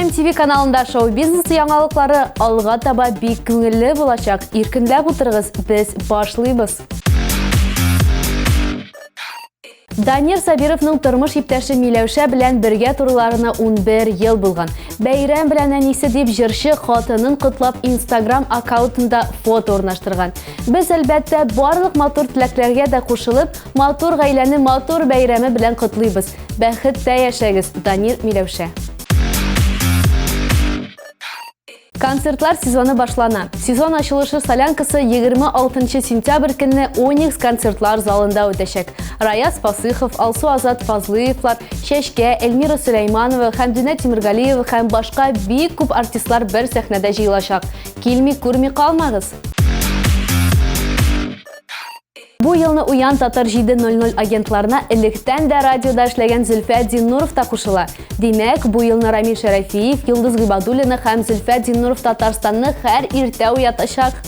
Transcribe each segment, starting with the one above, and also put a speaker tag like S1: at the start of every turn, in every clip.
S1: Тәм ТВ каналында шоу-бизнес яңалыклары алга таба бик күңелле булачак. Иркенләп утырыгыз, без башлыйбыз. Данир Сабировның тормыш иптәше Миләүшә белән бергә торуларына 11 ел булган. Бәйрәм белән әнисе дип җырчы хатынын котлап Инстаграм аккаунтында фото урнаштырган. Без әлбәттә барлык матур теләкләргә дә кушылып, матур гаиләне матур бәйрәме белән котлыйбыз. Бәхеттә яшәгез, Данир Миләүшә. Концертлар сезоны башлана. Сезон ачылышы солянкасы 26 сентябрь көнне Оникс концертлар залында үтәчәк. Раяз Фасыхов, Алсу Азат Фазлыевлар, Чәчкә, Эльмира Сөләйманова, Хәмдүнә Тимергалиева һәм башка бик күп артистлар бер сәхнәдә җыелачак. Килми күрми калмагыз! Бу елны Уян татар 7.00 агентларына электән дә радиода эшләгән Зөлфәт Зиннуров та кушыла. Димәк, бу елны Рамил Шәрәфиев, Йолдыз Гыйбадуллина һәм Зөлфәт Зиннуров Татарстанны һәр иртә уятачак.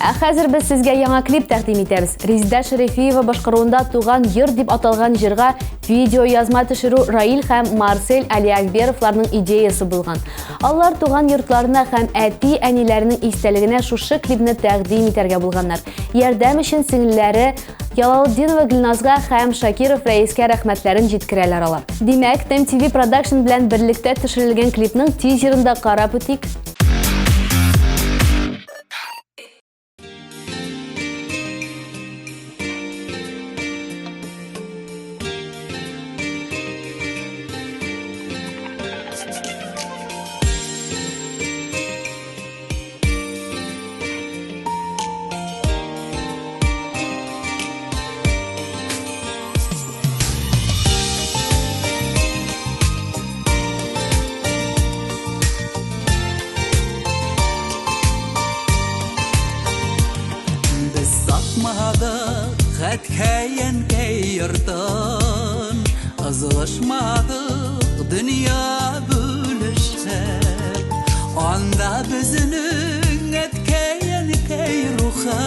S1: Ә хәзер без сезгә яңа клип тәкъдим итәбез. Резидә Шәрәфиева башкаруында Туган йорт дип аталган җырга видео язма төшерү Раил һәм Марсель Алиакберовларның идеясы булган. Алар туган йортларына һәм әти-әниләренең истәлегенә шушы клипны тәкъдим итәргә булганнар. Ярдәм өчен сеңелләре Ялалетдинова Гөлназга һәм Шакиров Рәискә рәхмәтләрен җиткерәләр алар. Димәк, Тем TV Production белән берлектә төшерелгән клипның тизерын да карап үтик.
S2: Без сатмадык әткәй-әнкәй йортын, Ызгышмадык дөнья бүлешеп. Анда безнең әткәй-әнкәй рухы,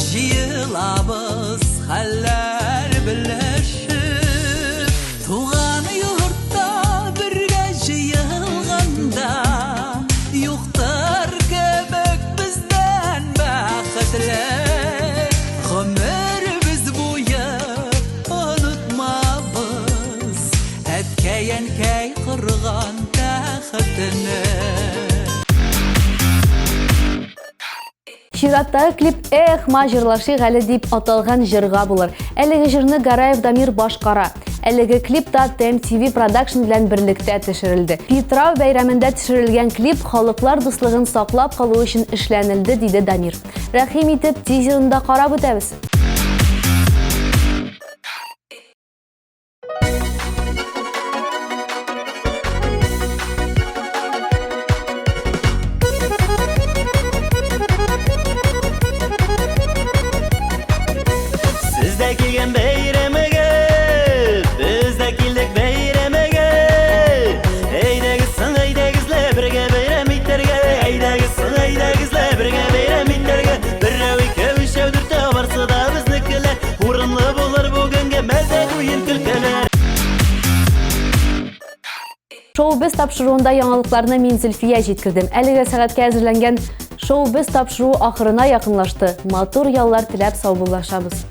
S2: Җыелабыз хәлләр белешеп. Туган йортта бергә җыелганда, Юктыр кебек бездән бәхетле. Гомеребез буе онытмабыз Әткәй-әнкәй корган тәхетне.
S1: Чираттагы клип Эх, ма җырлашыйк әле дип аталган җырга булыр. Әлеге җырны Гараев Дамир башкара. Әлеге клип та Тем TV Production белән берлектә төшерелде. Питрау бәйрәмендә төшерелгән клип халыклар дуслыгын саклап калу өчен эшләнелде, диде Дамир. Рәхим итеп, тизерын да карап үтәбез.
S3: Сез дә килгән бәйрәмегә, без дә килдек бәйрәмегә. Әйдәгез соң, әйдәгез лә бергә бәйрәм итәргә. Әйдәгез соң, әйдәгез лә бергә бәйрәм итәргә. Берәү, икәү, өчәү, дүртәү, барсы да безнекеләр. Урынлы булыр бүгенге мәзәк уен көлкеләр.
S1: Шоу-без тапшыруында яңалыкларны мин Зөлфия җиткердем. Әлеге сәгатькә әзерләнгән Шоу-без тапшыруы ахырына якынлашты. Матур яллар теләп саубуллашабыз.